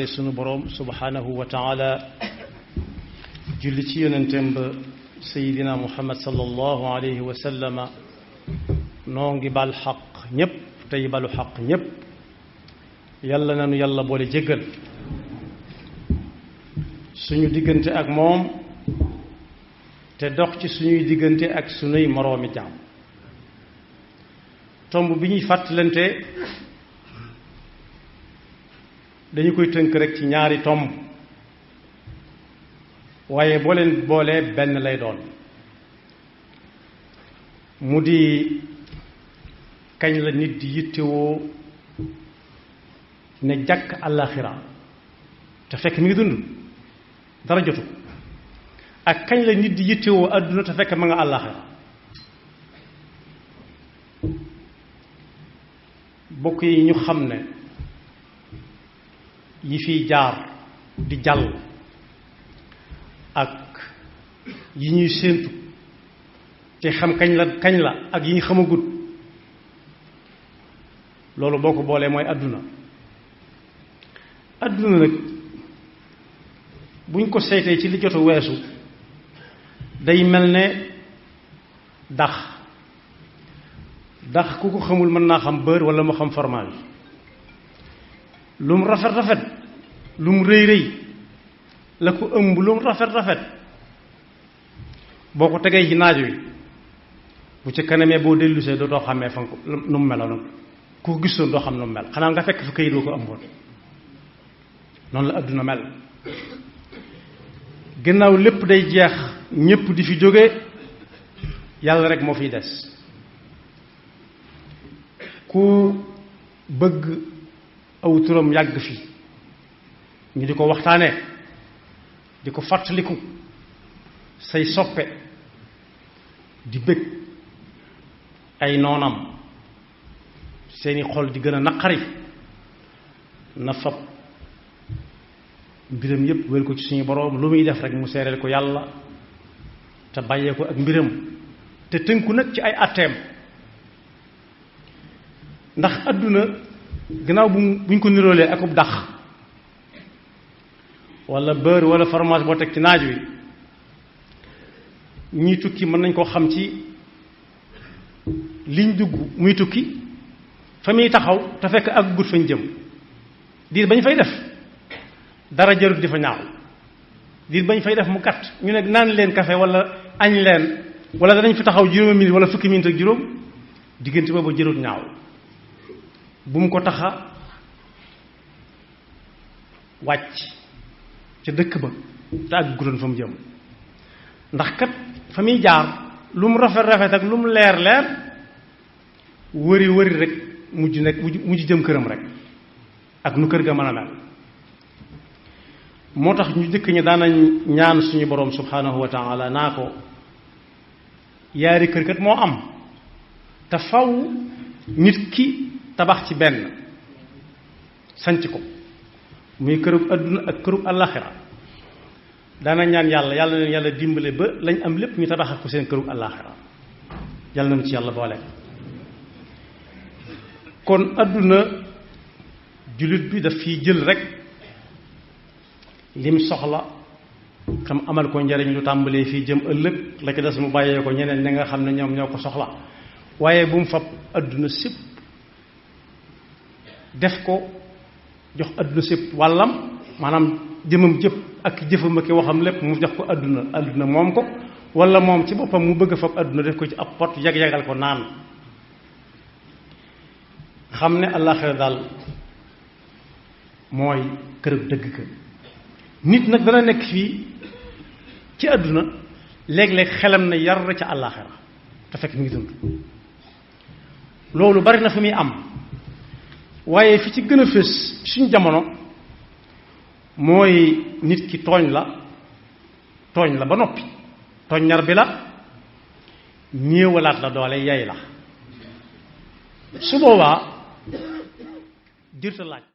sunu boroom subhanahu wa taala julli ci yonenteem ba sayidina muhammad sallallahu alayhi wa sallama noo ngi bal xaq ñépp tey balu xaq ñépp yàlla nanu yàlla boole jéggal suñu diggante ak moom te dox ci suñuy diggante ak sunuy moroomi jaam tomb bi ñuy fàttalante dañu koy tënk rek ci ñaari tomb waaye boo leen boolee benn lay doon mu di kañ la nit di yittewoo ne jàkk àllaaxira te fekk mi ngi dund dara jotu ak kañ la nit di yittewoo àdduna te fekk ma nga àllaaxira bokk yi ñu xam ne yi fiy jaar di jàll ak yi ñuy séentu te xam kañ la ak yi ñu xamagut loolu boo ko boolee mooy àdduna nag buñ ko seetee ci li jotu weesu day mel ne dax ku ko xamul mën naa xam beurre wala mu xam fromage lu mu rafet rafet lu mu rëy rëy la ko ëmb lu mu rafet rafet boo ko tegee ci naaj wi bu ca kanamee boo dellusee doo xàmmee fan ko nu mu meloon ku ko gisoon doo xam nu mu mel xanaa nga fekk fa këyit doo ko ëmboon noonu la adduna mel gannaaw lépp day jeex ñépp di fi jóge yàlla rek moo fiy des ku bëgg aw turam yàgg fi ñu di ko waxtaane di ko fàttaliku say soppe di bëgg ay noonam seeni xol di gën a naqari na fab mbiram yépp wér ko ci suñu boroom lu muy def rek mu seereel ko yàlla te bàyyee ko ak mbiram te tënku nag ci ay atteem ndax àdduna gannaaw buñ ko niroolee akub dax wala beurre wala fromage boo teg ci naaj wi ñuy tukki mën nañ koo xam ci liñ dugg muy tukki fa muy taxaw te fekk ak gut fañ jëm diir bañ fay def dara jarut di fa ñaaw diir bañ fay def mu gàtt ñu ne naan leen café wala añ leen wala danañ fi taxaw juróomi minute wala fukki minute ak juróom diggante boobu jarut ñaaw bu mu ko taxa wàcc ca dëkk ba te ak gutoon fa mu jëm ndax kat fa muy jaar lu mu rafet rafet ak lu mu leer leer wëri rek mujj jëm këram rek ak nu kër ga mën a mel moo tax ñu jëkk ñi daanañ ñaan suñu boroom subhanahu wa taala naa ko yaari kër kat moo am te faw nit ki tabax ci benn sanc ko muy kërug àdduna ak kërug àllaaxira daana ñaan yàlla na leen yàlla dimbale ba lañ am lépp ñu tabax ko seen kërug àllaaxira yàlla na mu ci yàlla boole kon àdduna jullit bi daf fiy jël rek lim soxla xam amal ko njariñ lu tàmbalee fii jëm ëllëg la ko des mu bàyyee ko ñeneen ña nga xam ne ñoom ñoo ko soxla waaye bu mu fab àdduna sépp def ko jox àdduna sépp wàllam maanaam jëmam jëpp ak jëfam ak waxam lépp mu jox ko àdduna moom ko wala moom ci boppam mu bëgg a fab àdduna def ko ci ab pot yag-yagal ko naan xam ne àllaaxira daal mooy kërëb dëgg ka nit nag dana nekk fii ci àdduna léeg-léeg xelam na yar ca àllaaxira te fekk mi ngi dund loolu bari na fi muy am waaye fi ci gën a fës suñu jamono mooy nit ki tooñ la ba noppi tooñ ñar bi la ñéewalaat la doole yay la su boobaa jërta laaj